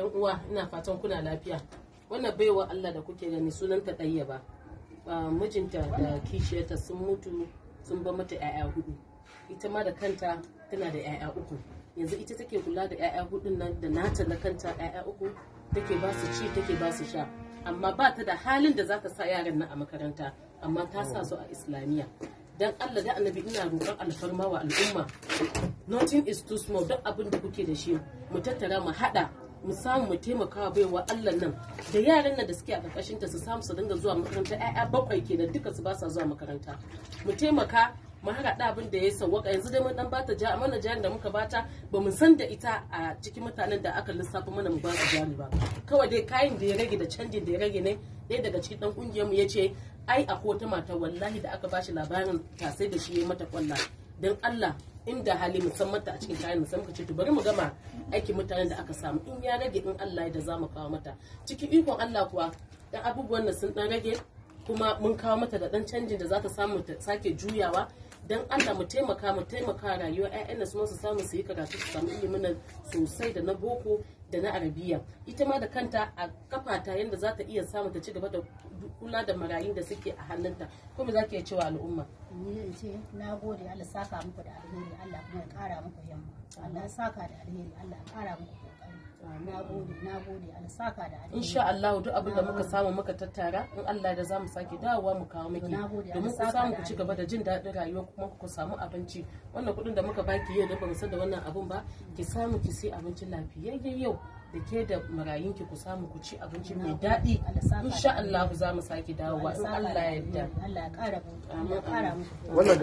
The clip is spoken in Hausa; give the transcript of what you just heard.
Yan uwa, ina fatan kuna lafiya. Wannan baiwa Allah da kuke gani sunanta Ɗayyaba. Mijinta da kishiyarta sun mutu sun bar mata 'ya'ya hudu. Ita ma da kanta tana da 'ya'ya uku. Yanzu ita take kula da 'ya'ya hudun nan da nata na kanta 'ya'ya uku, take ba su ci, take ba su sha. Amma ba ta da halin da za ta sa yaran nan a makaranta, amma ta sa su a Islamiyya. Dan Allah da Annabi, ina roƙon alfarma wa al'umma. Nothing is too small. Duk abin da kuke da shi, mu tattara, mu haɗa, mu samu mu taimaka baiwa Allah nan da yaran nan da suke a ƙarƙashin ta, su samu su dinga zuwa makaranta. 'Ya'ya bakwai kenan, duka su ba sa zuwa makaranta. Mu taimaka mu haɗa abin da ya sawwaka. Yanzu dai mun dan bata ja mana jarin da muka bata, ba mu san da ita a cikin mutanen da aka lissafa mana mu ba su jari ba. Kawai dai kayan da ya rage da canjin da ya rage ne. Ɗaya daga cikin ɗan ƙungiyar mu ya ce ai akwai wata mata, wallahi da aka bashi labarin ta sai da shi ya mata kwalla. Don Allah, inda hali, musamman ta a cikin kayan musamman ka ce to bari mu gama aikin mutanen da aka samu, in ya rage, in Allah ya da za mu kawo mata. Cikin ikon Allah kuwa, dan abubuwan nan sun dan rage, kuma mun kawo mata da dan canjin da za ta samu ta sake juyawa. Dan Allah mu taimaka, mu taimaka rayuwar ƴaƴan su, su samu su yi karatu, su samu ilimin nan sosai, da na boko da na Arabiya. Ita ma da kanta a kafata yanda za ta iya samu ta ci gaba da kula da marayun da suke a hannunta. Ko me za ki iya cewa al'umma? Ni in ce na gode, Allah saka muku da alheri, Allah kuma ya kara muku himma. Allah saka da alheri, Allah ya kara muku kokari. Na gode, na gode, Allah saka da alheri. Insha Allah, duk abin da muka samu muka tattara, in Allah da zamu sake dawowa mu kawo miki, domin ku samu ku ci gaba da jin daɗin rayuwa, kuma ku samu abinci. Wannan kuɗin da muka baki yau, da ba mu san da wannan abun ba, ki samu ki sai abinci lafiyayye yau, da ke da marayunki ku samu ku ci abinci mai daɗi. Insha Allah za mu sake dawowa in Allah ya yarda. Allah ya kara, Allah ya kara muku.